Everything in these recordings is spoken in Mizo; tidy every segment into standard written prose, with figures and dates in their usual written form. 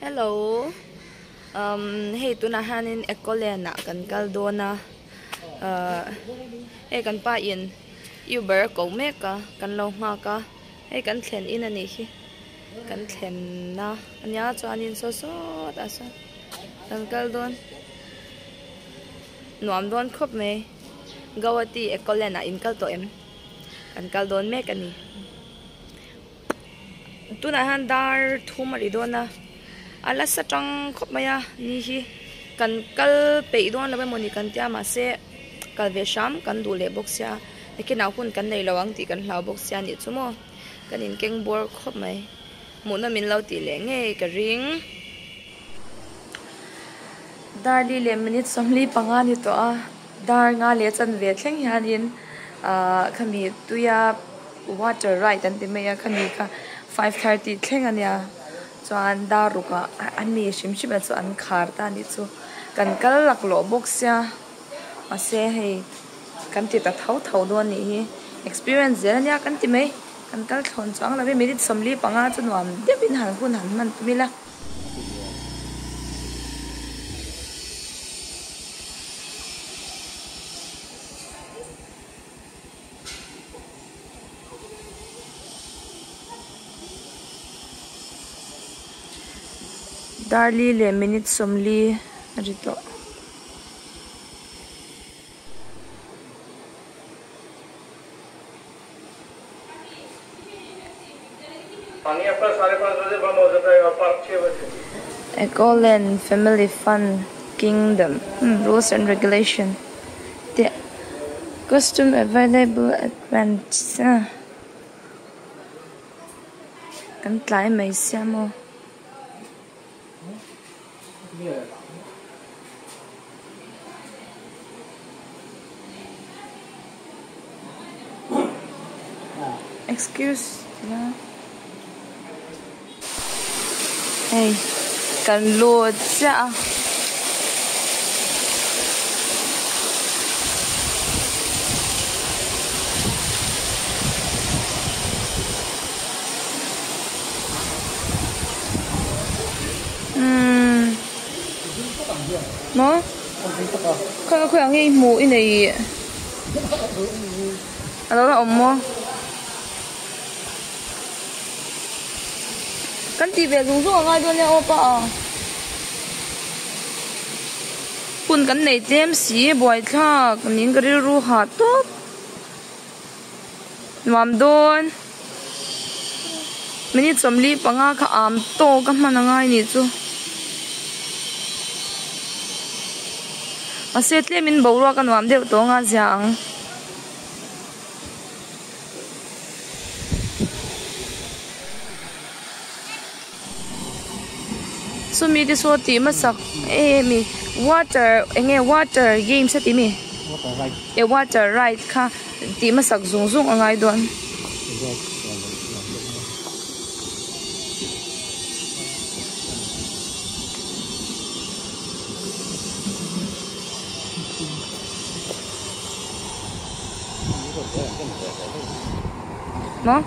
Hello umm hei tunah hianin Ecoland ah kan kal dawn a ahh hei kan pa in Uber a ko mek a kan lo nghak a hei kan thlen in a nih hi kan thlenna ania chuanin saw sawt ah sawn kan kal dawn nuam dawn khawp mai Guwahati Ecoland ah in kal tawh em kan kal dawn mek a ni. Tunah hian dar thum a ri dawn a a la sa tang khawp mai a ni hi kan kal peih dawn lo emawni kan tia mahse kal ve hram kan duh leh bawk sia nakinah hun kan nei lo ang tih kan hlau bawk sia anih chu maw kan inkeng bawr khawp mai hmuhna min lo tih leh ngei ka ring. Dar li leh minute 45 ni tawh a dar nga leh chanve thleng hianin ahh khami tuia. Water ride an ti mai a khami kha 5:30 thleng ania chuan dar ruk ah a ni hrim hrim ah chu an khar ta anih chu kan kal laklawh bawk sia mahse hei kan ti ta tho tho dawn anih hi experience zel ania kan ti mai kan kal thlawn chuang lo e minute 45 chu nuam deuh in han hun han hman tum ila. Darli leh minute 40 a ri tawh. Ecoland Family Fun Kingdom Rules and Regulation te Costume available at rent kan tlai mai sia maw. Excuse hei kan lut chiah a. Umm maw khawi khawi ang nge i hmuh i nei a lo la awm maw kan tih ve zung zung a ngai dawn nia aw pa a hun kan nei tlem si buaithlak niin ka rilru hah tawp. Nuam dawn. Minute 45 kha am tawk a hman angai nih chu. Mahse tlemin boruak a nuam deuh tawh anga zia ang. Chumi te saw tih hmasak em mi water eng nge water games a tih mi e water ride kha tih hmasak zung zung a ngai dawn. Maw?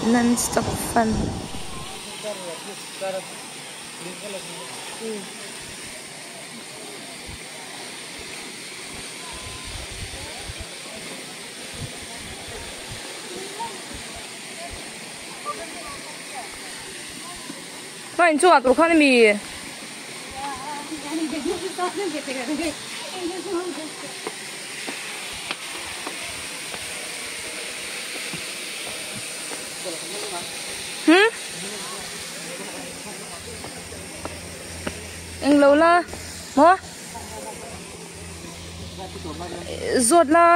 Non stop fun. Kha inchungah tur khan ami? Hmm? Eng lo la maw? Zawt la.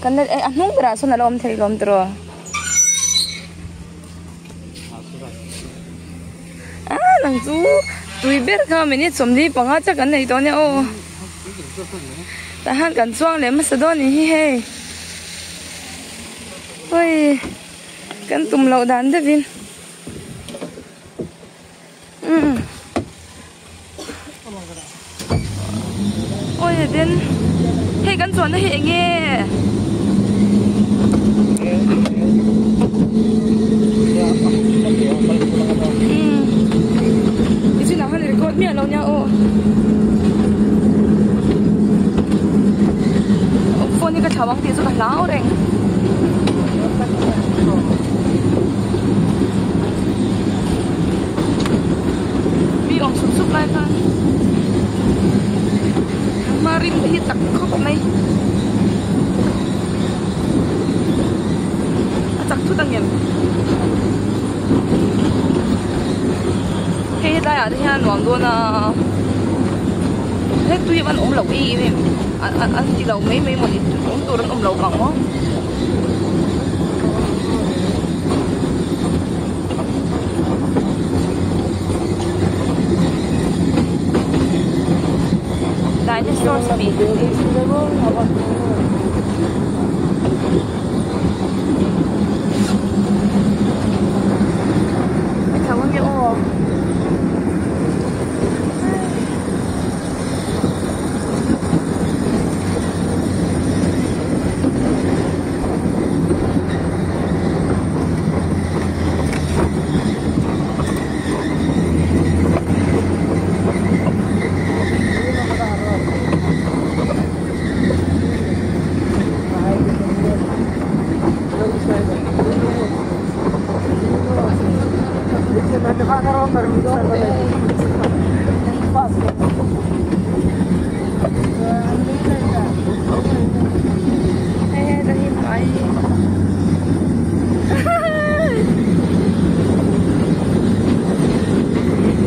Kan a hnung berah sawn a lo awm thei lawm tiraw ah nang chu tui ber kha minute 45 chiah kan nei tawh ania aw tah hian kan chuang leh hmasa dawn anih hi hei hawi kan tum loh dan deuhin. Umm. Ben hei kan chuanna hi eng nge? Umm i chinah khan i record miah lo nia aw. Phone hi ka thlau ang tih chu ka hlau reng. Mi awm sup sup lai khan hma rim te hi chak khawp mai a chak thut ang em hei hetlai ah te hian a nuam dawn a he tui an awm loh em em an ti lo mai mai mawni awm tur an awm lo vang maw. Dinosaurs mi Tho ange aw.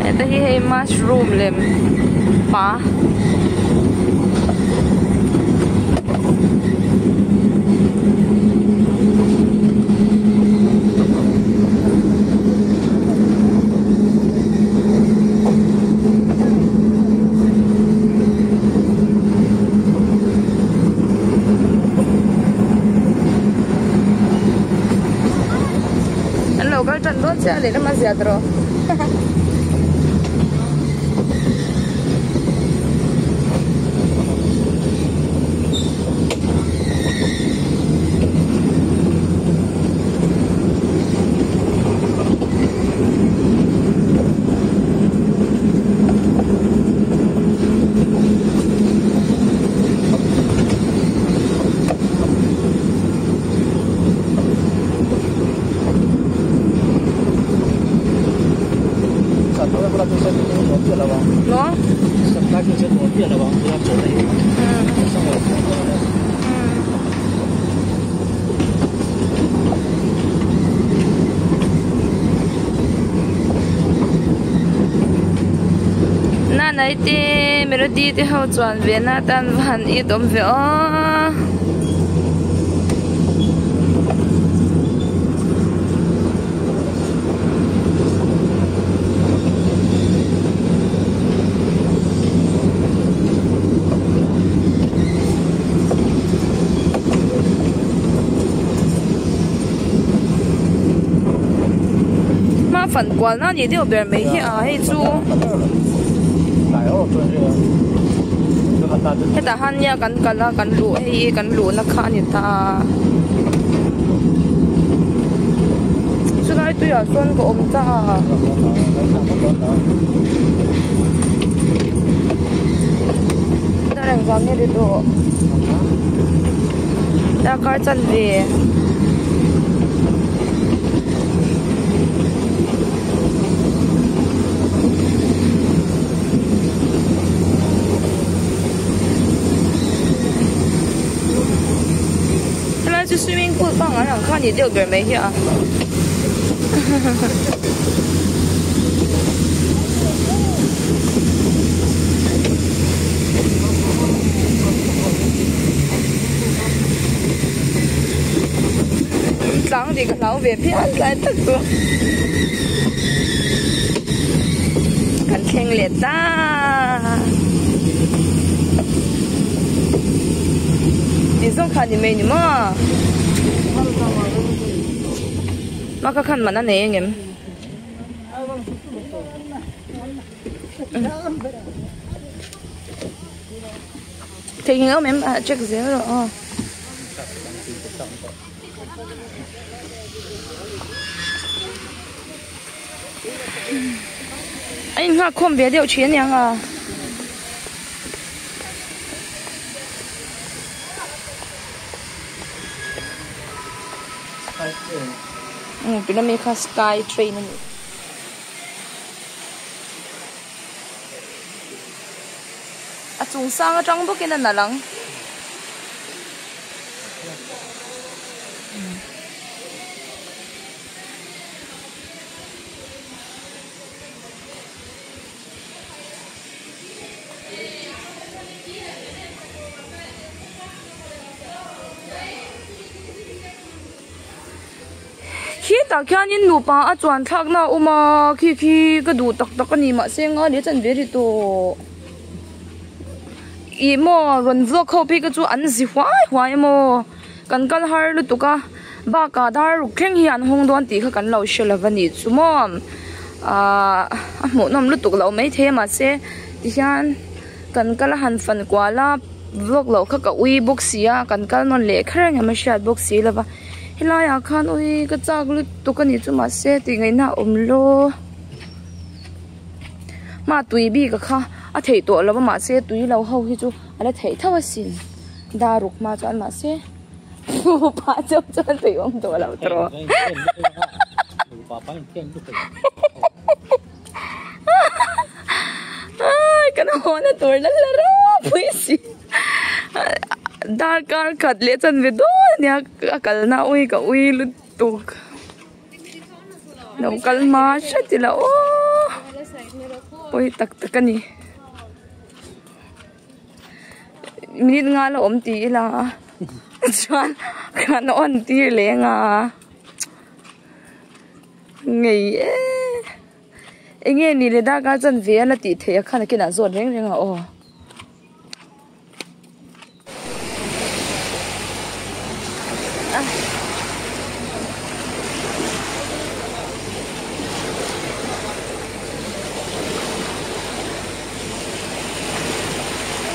Heta hi hei mushroom lem pa An lo kal tan dawn chiah a lehlam a zia tawh. Nanai te Melody te ho chuan ve na atan va han it awm ve aw. Hma fan kual na ni deuh ber mai hi a hei chu hetah han nia kan kal a kan luh hei hi kan luhna kha a ni ta chulai tuiah chuan ka awm ta a. Engvang nge ri tawh darkar chanve helai chu swimming pool pangngai ang kha a ni deuh ber mai hi a. Tlang tih ka hlau ve phian tlai tak chu kan thleng leh ta tih zawng kha ni mai ni maw maka khan man a nei ang em. Theihnghilh awm em? Ah check zel rawh aw. A innghak khawm ve deuh thin aniang a. Umm tuna mi kha sky train a ni. A chung sang atang bawkin a nalh ang. Khitah khianin nupa a chuan thlakna a awm a khi khi ka duh tak tak a ni mahse nga leh chan ve ri tawh ih maw rawn vlog ho phei kha chu an zi huai huai emaw kan kal har lutuk a bakah dar ruk thleng hi an hawng dawn tih kha kan lo hre lo a nih chu maw ahh a hmuhnawm lutuk loh maithei a mahse tihian kan kal a han fan kual a vlog loh kha ka ui bawk si a kan kal nawn leh kher ang em a hriat bawk si lo va helai ah khan ui ka chak lutuk a nih chu mahse tih ngaihna a awm lo hma tui bik a kha a theih tawh lo va mahse tui lo ho hi chu a la theih tho asin dar ruk hma chuan mahse nupa chauh chuan tui awm tawh lo tawh kan haw na tur la la ropui si darkar khat leh chanve dawn ania a kalna ui ka ui lutuk lo kal hma hret ila aw pawi tak tak a ni minute nga la awm ti ila chuan kan on tir leh anga. Ngei e enge ni le darkar chuan ve a la tih theih a khan a kinah zawt reng reng a aw.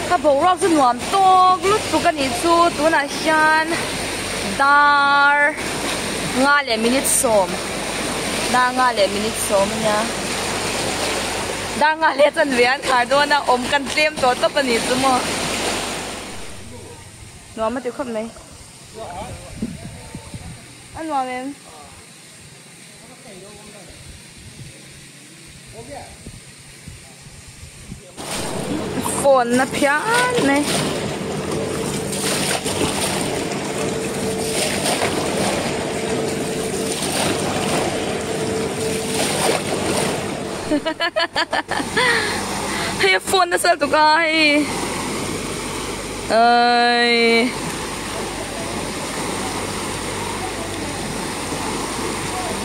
Ka boruak chu nuam tawk lutuk a nih chu tunah hian dar nga leh minute sawm dar nga leh minute sawm a nia dar nga leh chanve an khar dawn a awm kan tlem tawh tawp a nih chu maw nuam a ti khawp mai a nuam em. Phone na phian mai. Hei a phone nasa lutuk a hei aii.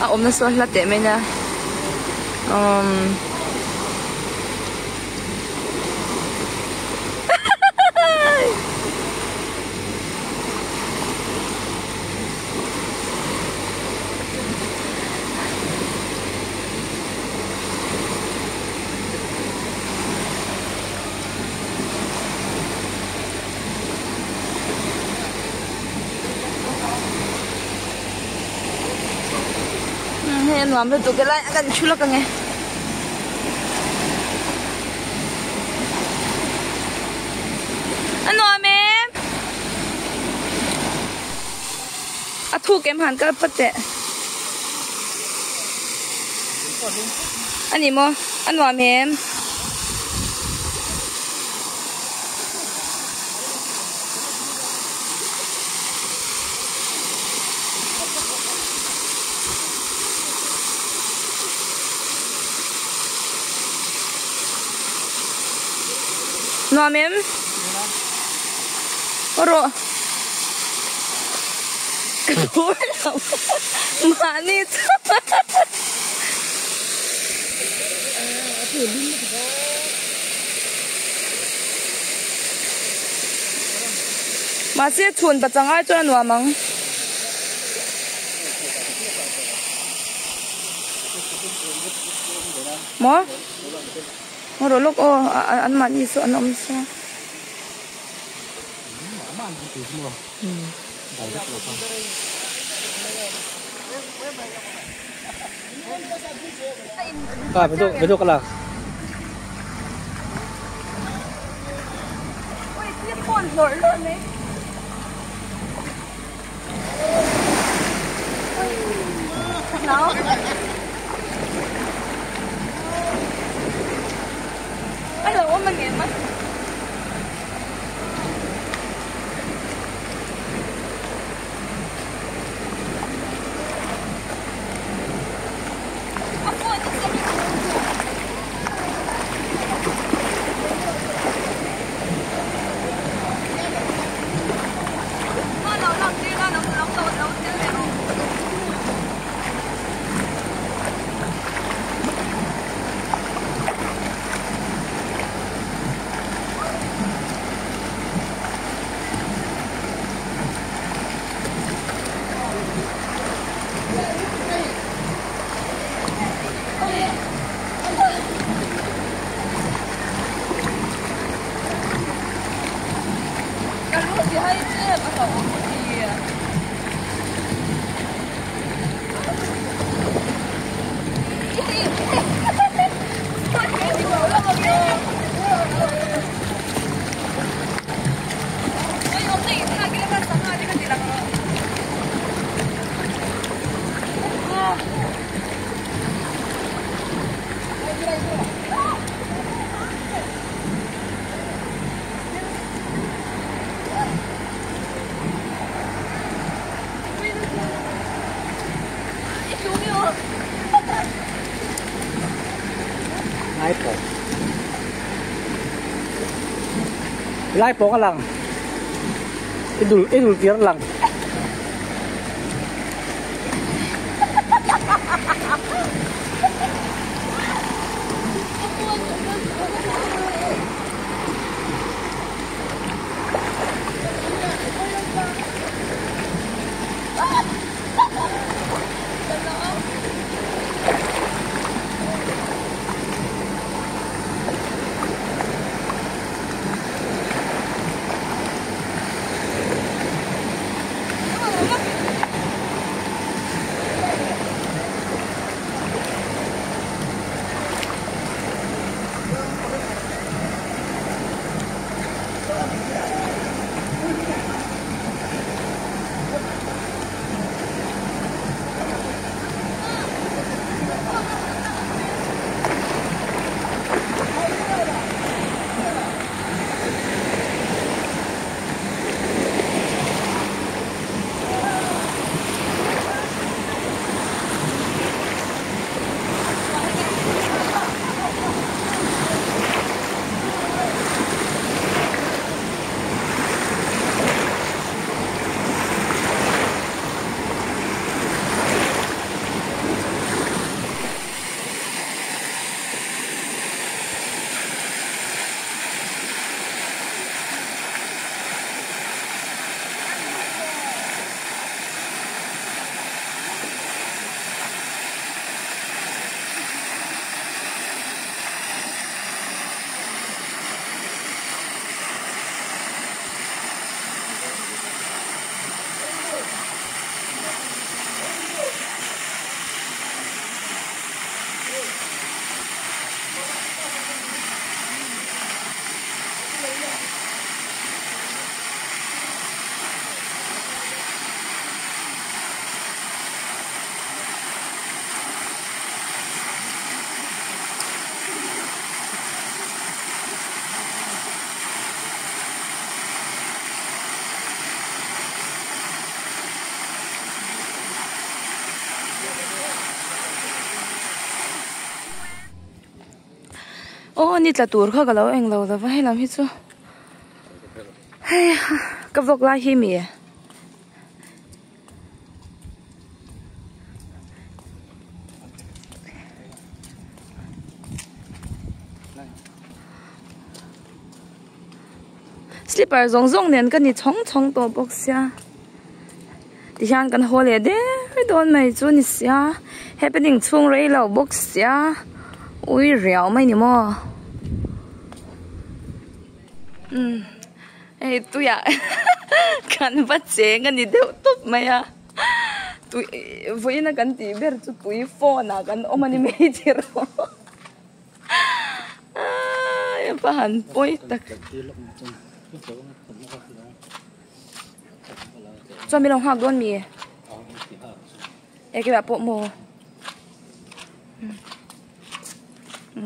A awmna saw hla teh mai nia umm Hei a nuam lutuk helai a kan thu lawk ang e. A nuam em? A thuk em han kal phawt teh. A ni maw? A nuam em? Nuam em? Aw rawh. Ka phur lo. Mahni chu. Mahse chhun pachang ai chuan a nuam ang. Maw? Maw rawh lawk aw an mahni saw an awm sa. Lai pawng a lang i dul i dul tir a lang. Aw ni tla tur kha ka lo eng lo lova hei lam hi chu hei ka vlog lai hi mi slipper zawng zawng nen ka ni chhawng chhawng tawh bawk sia tihian kan haw leh der dawn mai chu ni sia happening chhung rei lo bawk sia ui riau mai ni maw umm hei tuiah. Kan va cheng a ni deuh tawp mai a. Tui vawiin a kan tih ber chu tui phone ah kan awm a ni mai tiraw. Aii a va han pawi tak. Chuan min lo nghak dawn mi? Eng ah pawh maw?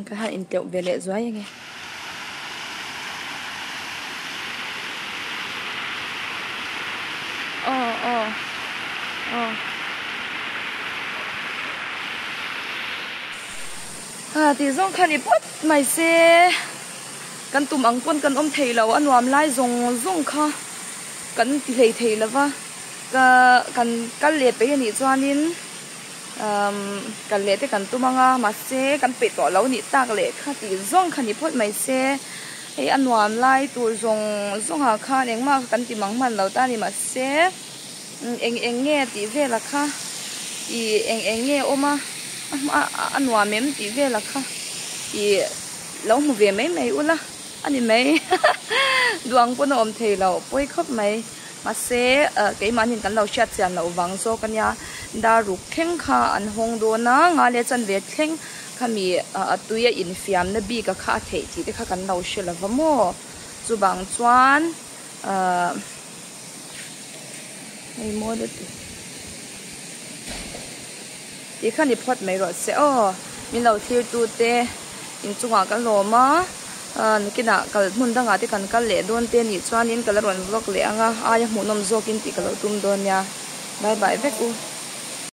Ka han intleuh ve leh zuai ange. Aw aw aw Ha tih zawng kha ni phawt mai se kan tum ang pawn kan awm thei lo a nuam lai zawng zawng kha kan ti hlei thei lo va ka kan kal leh peih anih chuanin umm kal leh te kan tum ang a mahse kan peih tawh lo nih tak leh kha tih zawng kha ni phawt mai se hei a nuam lai tur zawng zawng ah khan engmah kan ti mang hman lo ta a ni mahse eng eng nge tih vel ah kha ih eng eng nge awm a a nuam em tih vel ah kha ih lo hmu ve mai mai ula a ni mai duang pawn a awm thei lo pawi khawp mai. Mahse keimahni kan lo hriat chian loh vang zawk a nia, dar ruk thleng kha an hawng dawn a, nga leh chanve thleng khami a tui a infiamna bik a kha a theih tih te kha kan lo hre lo va maw? Chuvang chuan ahh hei maw lutuk tih kha ni phawt mai rawh se aw, min lo thlir tu te inchungah ka lawm a. Nakinah kal hmun dangah te kan kal leh dawn te anih chuanin ka la rawn vlog leh ang a, aia hmuhnawm zawkin tih ka lo tum dawn nia. Bye bye vek u.